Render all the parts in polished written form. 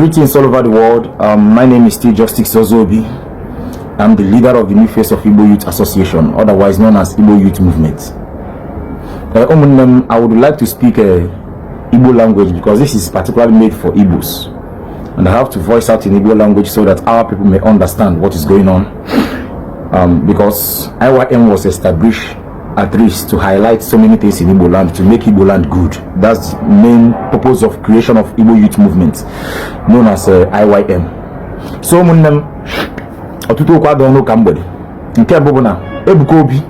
Greetings all over the world. My name is Steve Justice Ozobi. I'm the leader of the New Face of Igbo Youth Association, otherwise known as Igbo Youth Movement. Ụmụnne m, I would like to speak Igbo language because this is particularly made for Igbos. And I have to voice out in Igbo language so that our people may understand what is going on. Because IYM was established at least to highlight so many things in Igbo land, to make Igbo land good. That's the main purpose of creation of Igbo Youth Movement, known as IYM. So ụmụnne m, ọtụtụ okwu adịghị n'ụka mgbede. Nke mbụ bụ na Ebuka Obi,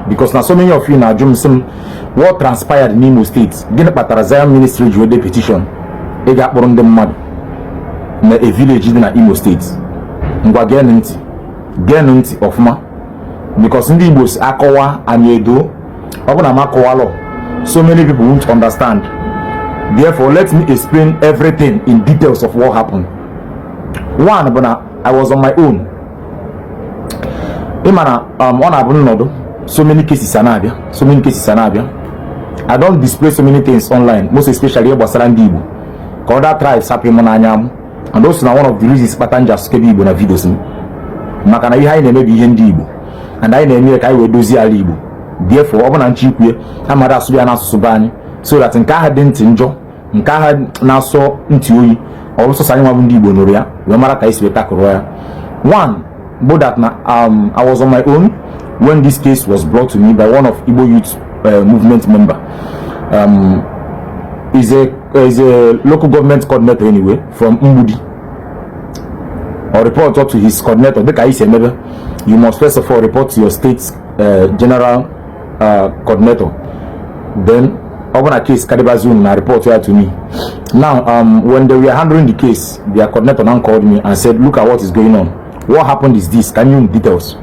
because na so many of you na-ajụ m, sị m, what transpired n'Imo State? Gịnị kpatara Zion Ministry ji wee petition ị ga-akpụrụ ndị mmadụ na a village dị na Imo State? Ngwa, geenụ ntị, geenụ ntị ọfụma, because ndị Igbo si akọwa anyị edo. Ọ bụ na m akọwalụ, so many people won't understand. Therefore, let me explain everything in details of what happened. One bụ na I was on my own. Ị ma na ọ na-abụ nnọdụ, so many cases a na-abịa, so many cases a na-abịa. I don't display so many things online, most especially ihe gbasara ndị Igbo, ka other tribes hapụ ịmụ n'anya m. And also na one of the reasons kpata nji asụkebe Igbo na videos m, maka na ihe anyị na-eme bụ ihe ndị Igbo, and anyị na-eme ya ka anyị wee dozie ala Igbo. Therefore, ọ bụ na nche ikwue amara asụ ya n'asụsụ be anyị, so that nke ahụ dị ntị njọ, nke ahụ na-asọ ntị oyi, ọ bụ sọsọ anyị nwa bụ ndị Igbo nụrụ ya wee mara ka anyị si wee takụrụ ya. One bụ that na I was on my own when this case was brought to me by one of Igbo Youth Movement member. Is a local government coordinator anyway from Mgbidi, or report to his coordinator. Dịka anyị si emebe, you must first of all report to your state general coordinator, then ọ bụ na case karịbazi unu na report ya to me. Now, when they were handling the case, their coordinator now called me and said, "Look at what is going on. What happened is this." Can you details?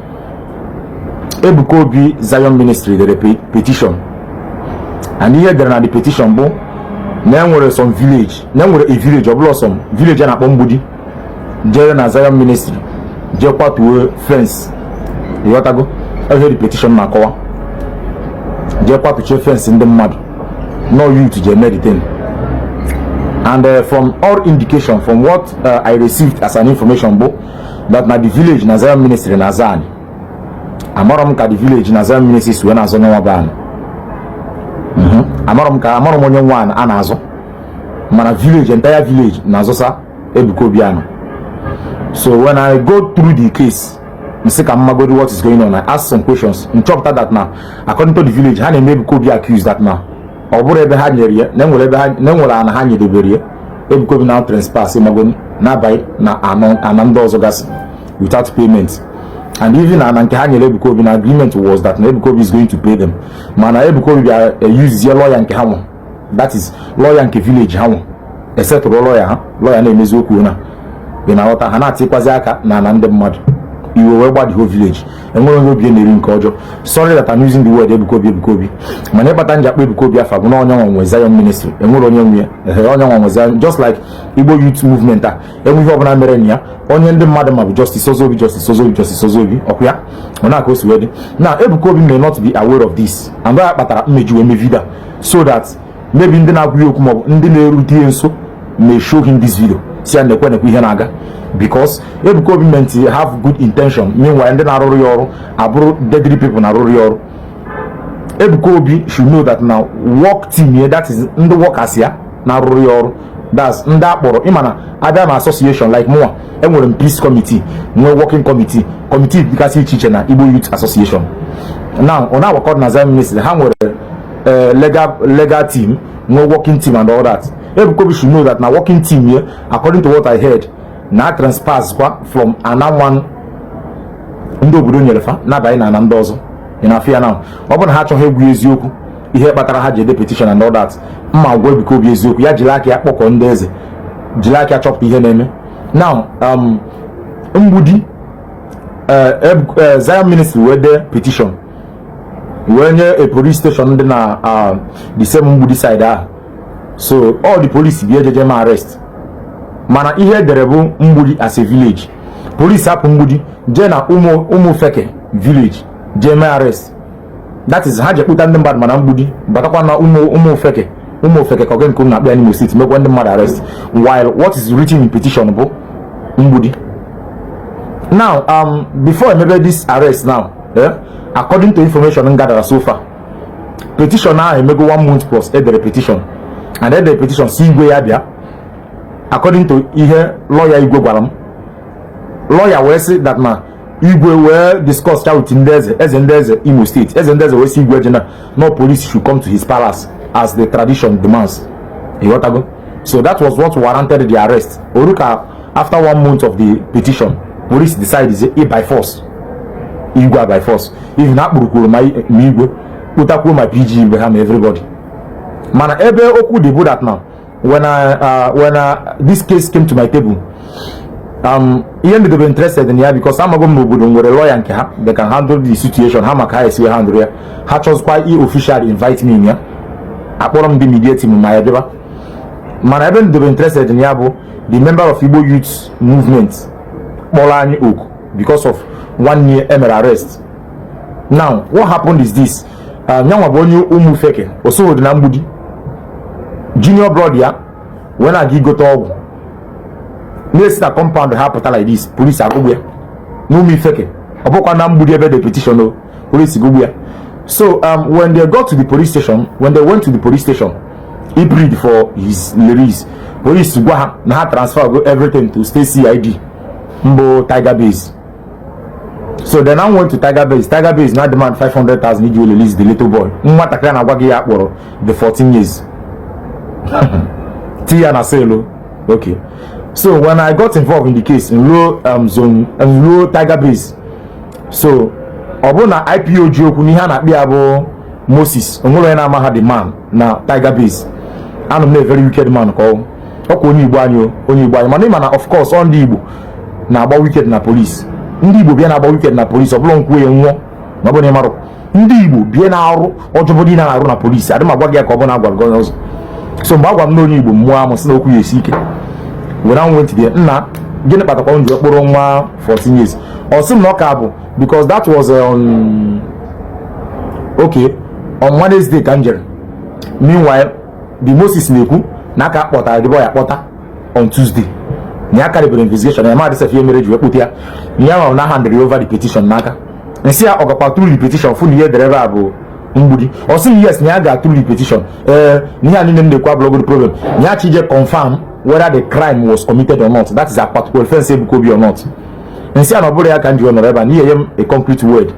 Ebuka Obi Zion Ministry dere petition, and ihe dere na the petition bụ na enwere some village, na enwere a village, ọ bụla some village a na-akpọ Mgbidi, jere na Zion Ministry jee kwatuo fence. Ịghọtago ihe the petition na-akọwa? Jee kwatuchie fence ndị mmadụ, no youth ji eme the thing. And from all indication, from what I received as an information, bụ that na the village na Zion Ministry na aza anyị. Amarọ m ka the village na Zion Ministry si wee na-azọ nwa be anyị. Amarọ m ka, amarọ m onye nwa a na-azọ, mana village, entire village na-azọsa Ebuka Obi anọ. So when I go through the case, nsị ka m magodi what is going on, I ask some questions, nchọpụta that na according to the village, ha na-eme Ebuka Obi accused that na ọ bụrụ ebe ha nyere ya, na enwere ebe ha, na enwere ana ha nyedebere ya. Ebuka Obi na trespass magoni n'abalị na anọ ana ndị ọzọ gasị without payment. And even ana nke ha nyere Ebuka Obi, na agreement was that na Ebuka Obi is going to pay them, mana Ebuka Obi bịa use lawyer nke ha nwa, that is lawyer nke village ha nwa, esetụrụ lawyer ha, lawyer na-emezi okwu na ị na-aghọta, ha na-atịkwazi aka na ana ndị mmadụ. Iwe wee gba the whole village. Enwere onye obi na-eri nke ọjọọ. Sorry that I'm using the word Ebuka Obi, Ebuka Obi, mana ịkpata nji akpọ Ebuka Obi afa bụ na onye nwa nwe Zion Ministry. Enwere onye nwe ya. Ehe, onye nwa nwe Zion, just like Igbo Youth Movement a. Enwe ihe ọbụla mere na ya, onye ndị mmadụ ma bụ Justice Ozobi, Justice Ozobi, Justice Ozobi. Ọkwa ya ọ na ka o si wee dị na Ebuka Obi may not be aware of this, and ya kpatara mmeji wee mee video, so that maybe ndị na-agwa ya okwu maọbụ ndị na-erute ya nso may show him this video, si ya nekwe, nekwe ihe na-aga, because Ebuka Obi meant to have good intention. Meanwhile, ndị na-arụrụ ya ọrụ abụrụ deadly people na-arụrụ ya ọrụ. Ebuka Obi should know that na work team ya, that is ndị workers ya na-arụrụ ya ọrụ, that's ndị akpọrọ. Ịma na abịa na association like mụnwa, enwere m peace committee, nwee working committee, committee dịgasị iche iche na Igbo Youth Association. Now, ọ na-agbakọ na Zion Ministry, ha nwere legal team, nwee working team and all that. Ebuka Obi should know that na working team here, according to what I heard, na trespass kwa from ana one ndị obodo nyere fa na-abanye na ana ndị ọzọ. Ị na-afụ ya now? Ọ bụrụ na ha achọghị egwu eziokwu ihe kpatara ha ji ede petition and all that, mma gwa Ebuka Obi eziokwu, ya jiri aka ya kpọkọ ndị eze, jiri aka ya chọpụta ihe na-eme. Now, Mgbidi, Zion Ministry wee dee petition wee nye a police station dị na the same Mgbidi side ahụ. So all the police bi ejeje ma arrest, mana ihe edere bụ Mgbidi as a village. Police hapụ Mgbidi jee na Ụmụfeke village jee mee arrest. That is, ha je kpụta ndị mmadụ, mana Mgbidi batakwa na Ụmụfeke. Ụmụ ofeke ka nke na-akpọ ya n'Imo Steeti mekwa ndị mmadụ arrest, while what is written in petition bụ Mgbidi. Now, before emebe this arrest now, according to information m gathered so far, petition ahụ emego one month plus edere petition, and edere petition si igwe ya bịa. According to ihe lawyer igwe gwara m, lawyer wee sị that na igwe wee discuss cha with ndị eze, eze ndị eze Imo Steeti, eze ndị eze wee sị igwe jena no, police should come to his palace as the tradition demands. Ịghọtago? So that was what warranted the arrest. Oruka, after one month of the petition, police decide is by force, igwe by force. Even akpụrụkwuru ma igwe kpụtakwuo ma PG mgbe ha ma everybody. Mana ebe okwu dị bụ that now, when this case came to my table, ihe m interested in ya, because amago m n'obodo nwere lawyer nke ha, they can handle the situation ha, maka ha esiwe handle ya. Ha chọzikwa i officially invite me in ya, akpọrọ m ndị media team ma ya bịaba. Mana ebe m dobe interested in ya bụ the member of Igbo Youth Movement kpọrọ anyị oku because of one year emere arrest. Now, what happened is this: nyanwa bụ onye Ụmụfeke osogodi na Mgbidi. Junior brother ya wee na-aga igote ọgwụ, na-esi na compound ha pụta like this, police agụgbu ya n'ụmụ ifeke. Ọ bụkwa na Mgbidi ebe the petition o, police gụgbu ya. So when they got to the police station, when they went to the police station, he plead for his release. Police gwa ha na ha transfer go everything to state CID mbụ Tiger Base. So they now went to Tiger Base. Tiger Base now demand 500,000 iji release the little boy. Nwatakịrị a na-agwa gị ya kpọrọ the 14 years ti ya na cell. Okay, so when I got involved in the case, nruo zone, nruo Tiger Base, so ọ bụrụ na IPO ji okwu n'ihe a na-akpị ya bụ Moses, onwere onye na-ama ha, the man na Tiger Base anụ m na a very wicked man ka ọ ọkwa onye Igbo anyị o, onye Igbo anyị. Mana ịma na of course ọ ndị Igbo na-agba wicked na police. Ndị Igbo bịa na-agba wicked na police, ọ bụrụ nkwuo ya nwụọ ma ọ bụ na ịmarụ ndị Igbo bịa na-arụ ọjọbọ niile na-arụ na police. Adị m agwa gị ya ka ọ bụ na agwara gị onye ọzọ. So mgbe agwa m na onye Igbo, mmụọ amụ sị na okwu ya esi ike. When I went there, nna, gịnị kpatakwa m ji kpụrụ nwa 14 years? Ọ sị m na ọ ka bụ because that was on, okay, on Wednesday ka m jere. Meanwhile, the Moses na-ekwu na aka akpọtara the boy akpọta on Tuesday, na ya karịbere investigation ya madị sef ihe mere ji wee kpụta ya, na ya nwere na handed over the petition n'aka. Nsị ya ọ gakwa through the petition, fụ na ihe edere ebe a bụ Mgbidi. Ọ sị m yes, na ya ga through the petition. Ee, na ihe a niile m na-ekwu abụrụgodi problem, na ya chije confirm whether the crime was committed or not, that is akpatụkwa offense Ebuka Obi or not. Nsị a na ọ bụrụ ya ka m ji nọrọ ebe a n'ihe nye m a concrete word.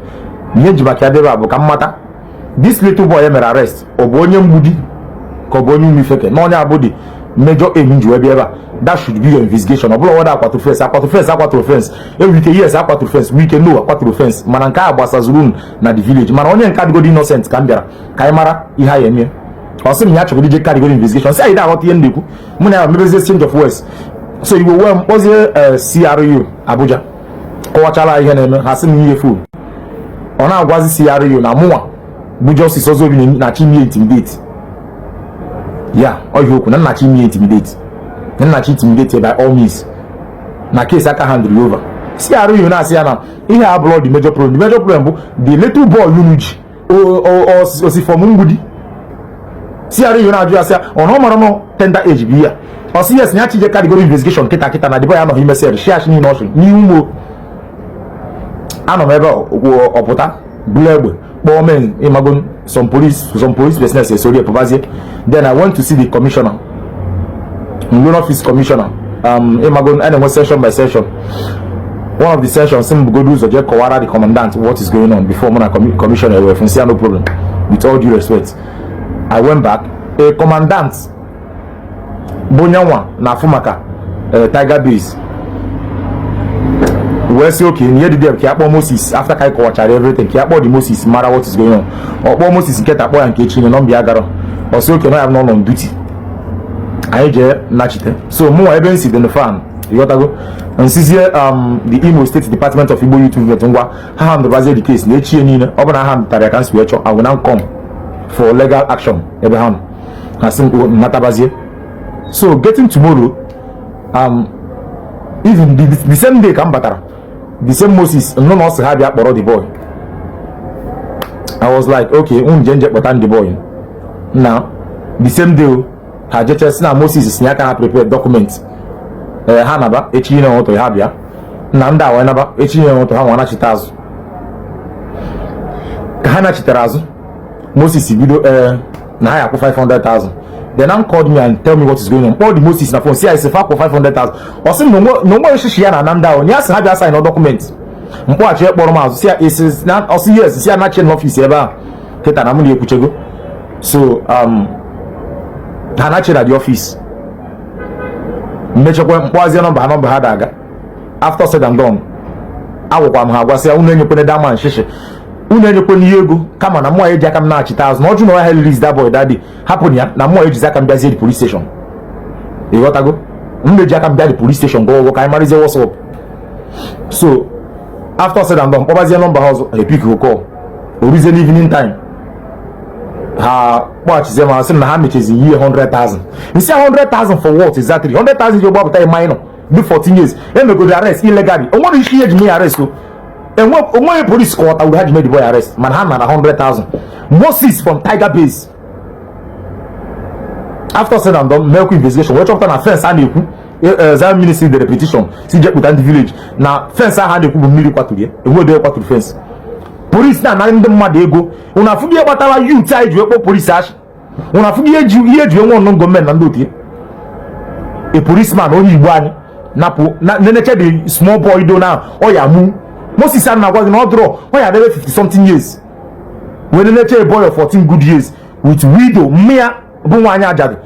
Ihe nji maka ya debe a bụ ka m mata this little boy e mere arrest, ọ bụ onye Mgbidi ka ọ bụ onye Umifeke, na onye abụ the major aim nji wee bịa ebe a. That should be your investigation. Ọ bụrụ whether akwatụrụ fence, akwatụrụ fence, akwatụrụ fence, enwere ike yes, akwatụrụ fence, nwee ike no, akwatụrụ fence. Mana nke a gbasazuru unu na the village. Mana onye nke adịgodi innocent ka m bịara ka anyị mara ihe a ya eme. Ọ sị m ya chọgoro ije karịgoro investigation, sị anyị na-aghọta ihe m na-ekwu. Mụ na ya mebezie change of words. So igwe wee m kpọzie CRU Abuja, kọwachara ihe na-eme. Ha sị m ihe phone, ọ na-agwazi CRU na mụnwa bụ Justice Ozobi na-achọ ime intimidate ya. Ọ ihe okwu na nnachi ime intimidate, na nnachi intimidate by all means, na case aka handle over. CRU na-asị ya na ihe a bụrụ the major problem. The major problem bụ the little boy unu ji osi from Mgbidi. CRU na-ajụ ya sị ya ọ na ọ mara nọ tender age bụ ya. Ọ sị yes, na ya chije karịgoro investigation kịta kịta, na the boy anọghị ime cell shiachi niile ọchị n'ihu mo anọ m ebe ọpụta bulu egbe kpọọ men. Ịmago some police personnel esori pụbazie. Then I went to see the commissioner, loan office commissioner. Ịmago a na-enwe session by session. One of the sessions, m bugodo ụzọ jee kọwara the commandant what is going on before mụ na commissioner wee fụ. No problem. With all due respect, I went back. A commandant bụ nyanwa na-afụ maka Tiger Base wee sị okay, na ihe dị there, ka ya kpọọ Moses. After ka anyị kọwachara everything, ka ya kpọọ the Moses, mara what is going on. Ọ kpọọ Moses nketa, kpọọ ya nke echi na nọmba ya gara. Ọ sị okay, na ya nọ on duty, anyị jee nachite. So mụnwa ebe m si dị fan, ịghọtago, nsizie the Imo State Department of Igbo Youth Movement, ngwa, ha handụbazie the case na echie niile. Ọ bụ na ha handụtara ya ka m si wee chọọ, I will now come for legal action ebe ha nọ. Ha sị m natabazie. So getting tomorrow, even the same day ka m batara, the same Moses nọ na ọ sị ha bịa kpọrọ the boy. I was like, okay, unu je nje kpọta the boy na The same day o, ha jeche si na Moses si ya ka ha prepare document. Ee, ha naba echi niile ụtụ ha bịa na ndị a wee naba echi niile ụtụ ha nwa nachite azụ. Ka ha nachitere azụ, Moses bido, ee, na ha ya akwụ 500,000. Then now called me and tell me what is going on. Kpọọ the Moses na phone, si ya isi fa akwụ 500,000. Ọ sị m na onwe oshishi ya na ana ndị ahụ ya sị ha bịa sign document. Mkpọghachi kpọrọ m azụ, si ya isi na ọsị yes, si ya nachi n'office ebe ahụ kịta na mụ na ekwuchego. So ha nachi na the office, mmechekwa mkpọghazie number ha, number ha da-aga. After said and done, agwakwa m ha, agwasị ya, unu enyekwene that man shishi, unu enyekwana ihe ego, kama na mmụọ eji aka m na-achịta azụ na ọjụ na ọha release that boy that day. Hapụ ya na mmụọ ejizi aka m bịazie the police station. Ịghọtago? M na-eji aka m bịa the police station gwa ụgwọ ka anyị marizie what's up. So after said and done, kpọbazie number ha ọzọ, epick call. Oruzie n'evening time, ha kpọghachizie ma sị m na ha mechezi ihe 100,000. Nsị 100,000 for what exactly? 100,000 ji gbapụta a minor dị 14 years emegoro arrest illegally. O nwere isi ihe eji mee arrest o onweghị police kọwatawuru ha ji mee the boy arrest, mana ha nara 100,000. Moses from Tiger Base. After said and done, mekwa investigation wee chọpụta na fence a na-ekwu, Zion Ministry dere petition si je kpụta ndị village na fence ahụ a na-ekwu bụ mmiri kwaturu ya. Enwedo kwaturu fence. Police na-anarị ndị mmadụ ego. Unu afụgo ihe kpatara youth anyị ji wee kpọọ police ashị? Unu afụgo ihe eji enwe ọnụ gọọmenti na ndị otu ya? A policeman, onye Igbo anyị, napụ neneche the small boy do na ọ ya mụ Moses a na-agwa gị na ọ dụrọ ọ ya debe 50 something years wee neneche a boy of 14 good years with widow mmịa bụ nwaanyị ajadu,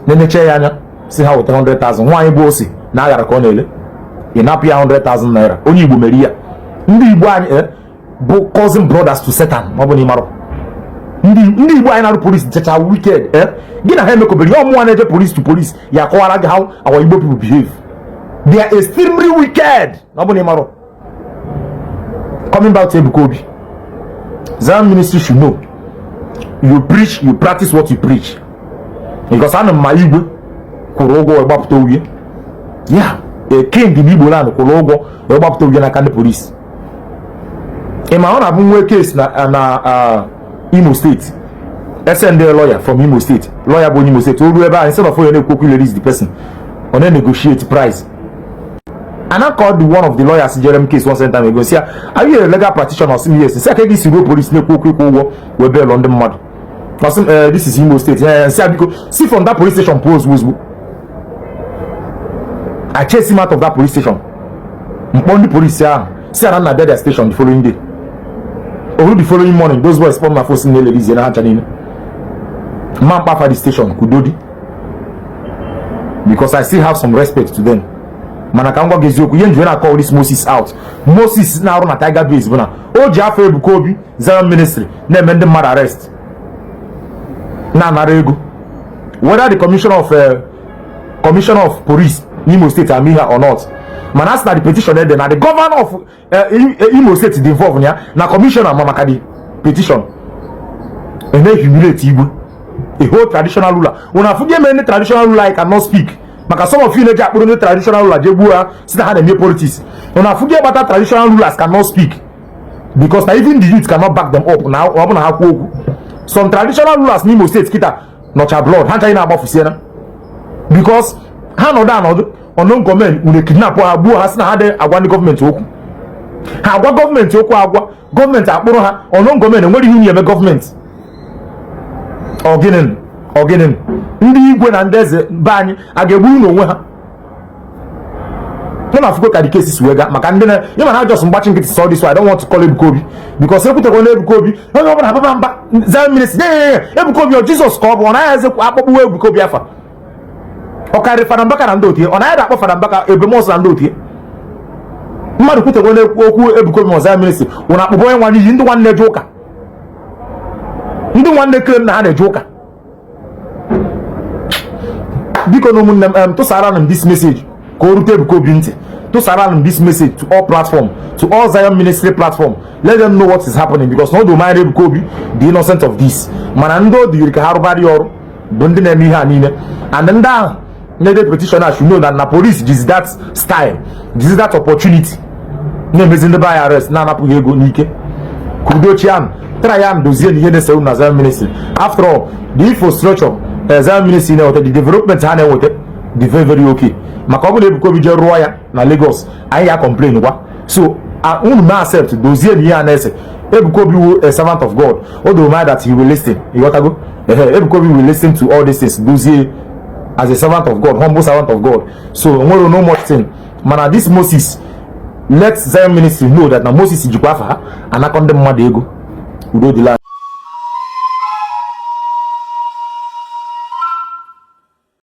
neneche ya anya, si ha weta 100,000. Nwaanyị bụ ose na aghara ka ọ na-ele, ị napụ ya 100,000 naira. Onye Igbo mere ya. Ndị Igbo anyị bụ cousin brothers to Satan. Ma ọ bụ na ịmarụ, ndị Igbo anyị na-arụ police chacha wicked. Gị na ha emekọbere ihe ọmụnwa na-eje police to police ya akọwara gị how our Igbo people behave. They are extremely wicked. Na ọ bụ na ịmarụ. Coming back to Ebuka Obi, Zion Ministry should know you preach, you practice what you preach, because anụ m ma igwe kwụrụ ụgwọ wee gbapụta owie ya. A king in Igbo land kwụrụ ụgwọ wee gbapụta owie n'aka ndị polisi. Ị ma ọ na-abụ nwe case na Imo State, send a lawyer from Imo State. Lawyer bụ onye Imo State, o ruo ebe ahụ, instead of onye na-ekwu okwu release the person, ọ na-negotiate price. And I called the one of the lawyers jere m case one certain time ago, sị ya, "Are you a legal practitioner?" Sị m yes. Sị ya, ka gị si ruo police na-ekwu okwu ịkwụ ụgwọ wee belụ ndị mmadụ? Ọ sị m, "This is Imo State." Sị ya, biko si from that police station pụọ ozugbo ozugbo. I chase him out of that police station. Mkpọ ndị polisi ahụ, si ya na nna bịa their station the following day. Oru the following morning, those boys kpọm na phone, si na-elelizie na ha ncha niile mma mkpafa the station kudodi, because I still have some respect to them. Mana ka m gwa gị eziokwu, ihe njiwe na-akọ this Moses out, Moses na-arụ na Tiger Base, bụ na o ji afọ Ebuka Obi, Zion Ministry, na-eme ndị mmadụ arrest, na-anara ego. Whether the commissioner of police n'Imo State ama ihe or not, mana asị na the petition ede na the governor of Imo State dị involved na ya, na commissioner ma maka the petition eme humiliate igwe, a whole traditional ruler. Una afụgo eme ndị traditional ruler I cannot speak, maka some of you na-eji akpụrụ ndị traditional ruler jee gbuo ha, si na ha na-eme politics. Una afụgo ịgbata traditional rulers cannot speak because na even the youth cannot back them up. Na ọ bụ na ha kwuo okwu, some traditional rulers n'Imo State kịta nọcha blood ha nchaghị na-agbafusiena, because ha nọdụ anọdụ unknown gunmen unu kidnap ha, gbuo ha, si na ha dị agwa ndị gọọmenti okwu. Ha agwa gọọmenti okwu, agwa gọọmenti akpụrụ ha. Unknown gunmen enwere ihe unu eme gọọmenti. Ọgịnị ọgịnị? Ndị igwe na ndị eze be anyị a ga-egbu unu onwe ha? Mụ na afụgo ka the case si wee gaa, maka ndị na ịma na just mgbachi nkịtị sọ this way. I don't want to call Ebuka Obi, because ekwutekwa na Ebuka Obi, onye ọbụla ababa mba Zion Ministry nye Ebuka Obi. Ọ Jizọs ka ọ bụ, ọ naghị ezekwu akpọkpụwa Ebuka Obi afa. Ọ karịrị Fada Mbaka na ndị otie, ọ naghị akpọ Fada Mbaka ebemọsọ na ndị otie. Mmadụ kwutekwa na-ekwu okwu Ebuka Obi ma Zion Ministry wụ na akpụbọ onye nwa n'iyi. Ndị nwanne eje ụka, ndị nwanne claim na ha na-eje ụka, biko na ụmụnne m, tụsara m this message ka o rute Ebuka Obi ntị. Tụsara m this message to all platform, to all Zion Ministry platform. Let them know what is happening, because na o domanyere Ebuka Obi the innocent of this. Mana ndị o dịrị ka ha rụbara ya ọrụ bụ ndị na-eme ihe a niile, and ndị ahụ na-ede petition should know that na police jizi that style, jizi that opportunity na-emezi ndị be anyị arrest, na-anapụghị ego n'ike. Ka udochi ahụ. Try and dozie na ihe na-ese unu na Zion Ministry. After all, the infrastructure Zion Ministry na-enweta, the development ha na-enweta dị very very okay. Maka ọ bụrụ na Ebuka Obi jee rụọ ya na Lagos, anyị ya complain gwa. So unu na accept, dozie na ihe a na-ese. Ebuka Obi wu a servant of God. O doro m that he will listen. Ịghọtago? Ehe, Ebuka Obi will listen to all these things, dozie as a servant of God, humble servant of God. So nwere no much thing. Mana this Moses, let Zion Ministry know that na Moses jikwa afa ha anakọ ndị mmadụ ego. Udo dịla.